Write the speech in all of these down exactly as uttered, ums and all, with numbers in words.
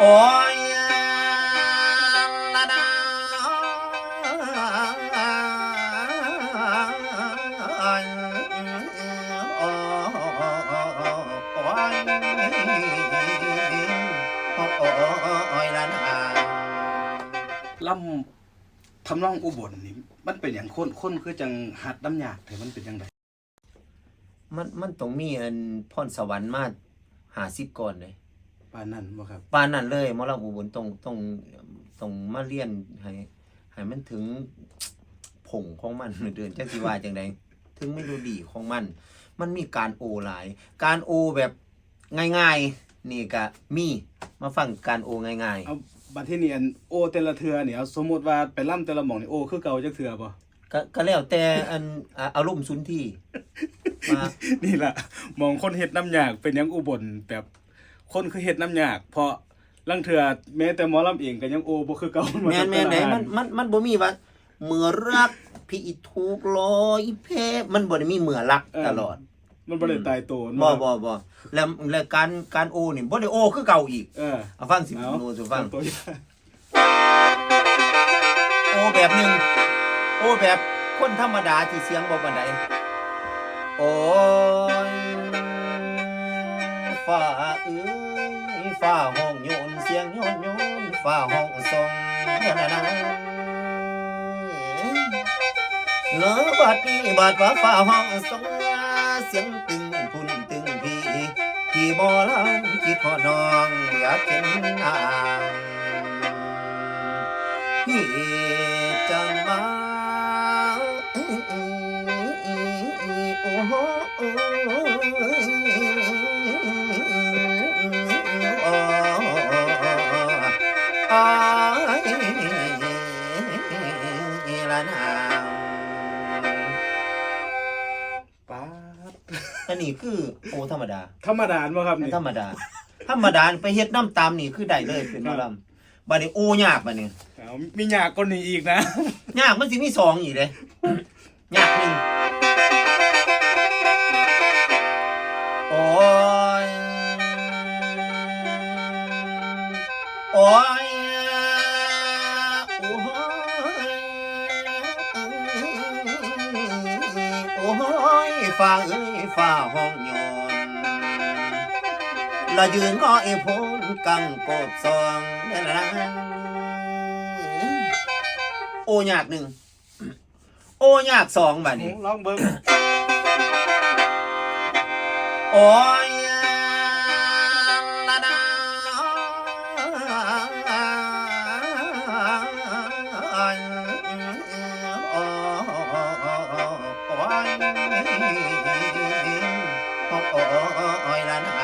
โอ้ยละนาโอ้ยโอ้ยละนา ลำทำนองอุบลนี่ มันเป็นหยังคน คนคือจังฮัดนำยากแท้ มันเป็นจั่งใด มัน มันต้องมีอันพรสวรรค์มาห้าสิบก่อนเด้ ปานนั้นบ่ครับ ปานนั้นเลย หมอลำอุบลต้อง ต้อง ต้องมาเรียนให้ ให้มันถึงผงของมัน เดินจักสิว่าจั่งใด ถึงเมโลดี้ของมัน มันมีการโอหลาย การโอแบบง่ายๆ นี่ก็มี มาฟังการโอง่ายๆ เอา บัดทีนี้อันโอแต่ละเทื่อนี่ เอาสมมุติว่าไปลำแต่ละหม่องนี่ โอคือเก่าจักเทื่อบ่ ก็ ก็แล้วแต่อัน อ่า อารมณ์สุนทรีย์ ว่า นี่ล่ะ หม่องคนเฮ็ดนำยาก เป็นหยังอุบลแบบ คนคือเฮ็ดนำยาก เพราะลางเทื่อแม้แต่หมอลำเองก็ยังโอบ่คือเก่า แม่นๆๆ แต่ละอัน มัน มัน มันบ่มีว่า เมื่อรักพี่ถูกลอยแพ มันบ่ได้มีเมื่อรัก เออ ตลอด มันบ่ได้ตายตัว บ่ เนาะ บ่ บ่ แล้ว แล้วการ การโอนี่บ่ได้โอคือเก่าอีก เออ เอาฟังสิ เอา โนสู่ฟัง ยกตัวอย่าง โอแบบหนึ่ง โอแบบคนธรรมดาที่เสียงบ่ปานใด โอ้ย ฟ้าเอ้ย ฟ้าห้องโยน เสียงโยนโยน ฟ้าห้องส่ง เด้อนะนะ เงอบัดนี้บาดว่าฟ้าห้องส่ง เสียงตึงพุ่นตึงพี พี่บ่ลำคิดฮอดน้องอยากเห็นหน้า พี่จังมา โอ้โห โอ้ ละนาง ป๊าด อันนี้คือโอธรรมดา ธรรมดาบ่ครับนี่ ธรรมดา ธรรมดา ไปเฮ็ดนำตามนี่คือได้เลย เป็นหมอลำ ครับ บัดนี้โอยากบัดนี้ เอา มียากกว่านี้อีกนะ ยากมันสิมีสองอีกเด้ ยากหนึ่ง โอ้ย โอ้ย โอ้ย โอ้ย ฟ้าเอ้ย ฟ้าห้องโยน ละยืนงอไอ้โพนกังกบซอง โอยากหนึ่ง โอยากสองบัดนี้ ลองเบิ่ง โอ้ย ละนา โอ้ย โอ้ย ละนา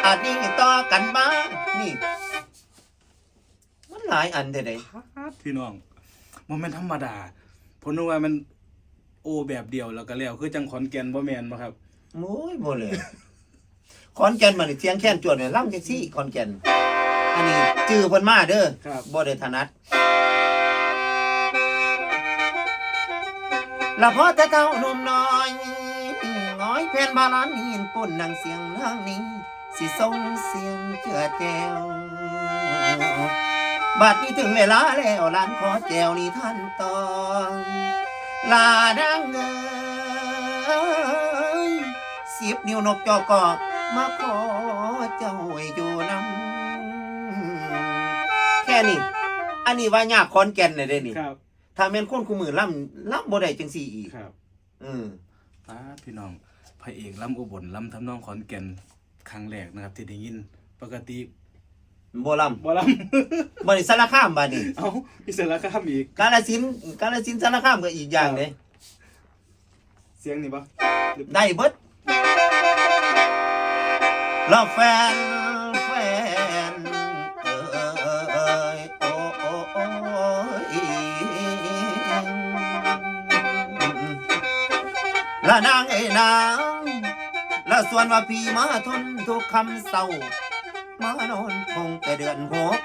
อันนี้ต่อกันมา นี่ มันหลายอันแท้เด้ ป๊าด พี่น้อง บ่แม่นธรรมดา ผมนึกว่ามันโอแบบเดียวแล้วก็แล้ว คือจังขอนแก่น บ่แม่นบ่ครับ โอ้ย บ่เลย ขอนแก่นบัดนี้เสียงแคนจวดเนี่ย ลำจังซี่ ขอนแก่น อันนี้จื่อเพิ่นมาเด้อ ครับ บ่ได้ถนัด ละพอแต่เฒ่าหนุ่มน้อย งอยแผ่นบาลานหินปุ่นดังเสียงนางนี้ สิส่งเสียงเจือแจว บัดนี้ถึงเวลาแล้วหลานขอแจวนิทานต่อ ลานางเอ๋ย สิบนิ้วนกจอกก็มาขอเจ้าให้อยู่นำ แค่นี้ อันนี้ว่ายากขอนแก่นเลยเด้นี่ ครับ ถ้าแม่นคนคู่มือลำ ลำบ่ได้จังซี่อีก ครับ อืม ป๊าด พี่น้อง พระเอกลำอุบล ลำทำนองขอนแก่น ครั้งแรกนะครับ ที่ได้ยิน ปกติ บ่ลำ บ่ลำ บัดนี้สารคามบัดนี้ เอ้า มีสารคามอีก กาฬสินธุ์ กาฬสินธุ์สารคามก็อีกอย่างเด้ เสียงนี่บ่ ได้เบิด แล้วแฟน แฟน เอ่ย โอ้ โอ้ โอ้ย ละนางเอ้ยนาง ละส่วนว่าพี่มาทนทุกข์คำเศร้า มานอนคงแต่เดือนหก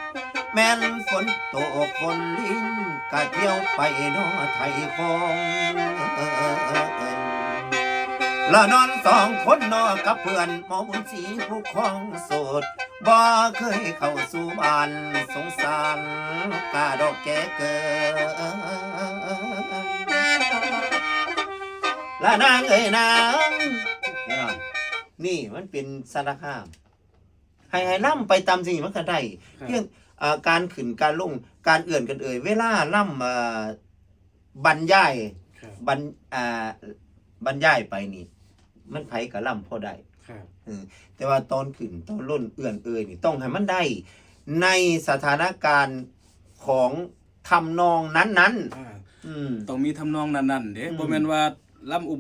แม่นฝนตกฝนลิน กะเที่ยวไปนอไถคอง ละนอนสองคนนอกับเพื่อนหมอบุญศรีผู้ครองโสด บ่เคยเข้าสู่บ้าน สงสารกาดอกแก่เกิน ละนางเอ้ยนาง นี่มันเป็นสารคาม ให้ให้ล่ำไปตามสิ่งมันก็ได้ ครับ เพียงอ่าการขึ้นการลง การเอื้อนกันเอ่ย เวลาล่ำอ่าบรรยาย ครับ บรรอ่าบรรยายไปนี่ มันไผก็ล่ำพอได้ ครับ เออแต่ว่าตอนขึ้นตอนลงเอื้อนเอ่ยนี่ต้องให้มันได้ ในสถานการณ์ของทำนองนั้น อ่า ๆ อืม ต้องมีทำนองนั้นๆเด้ อืม บ่แม่นว่าล่ำอุบ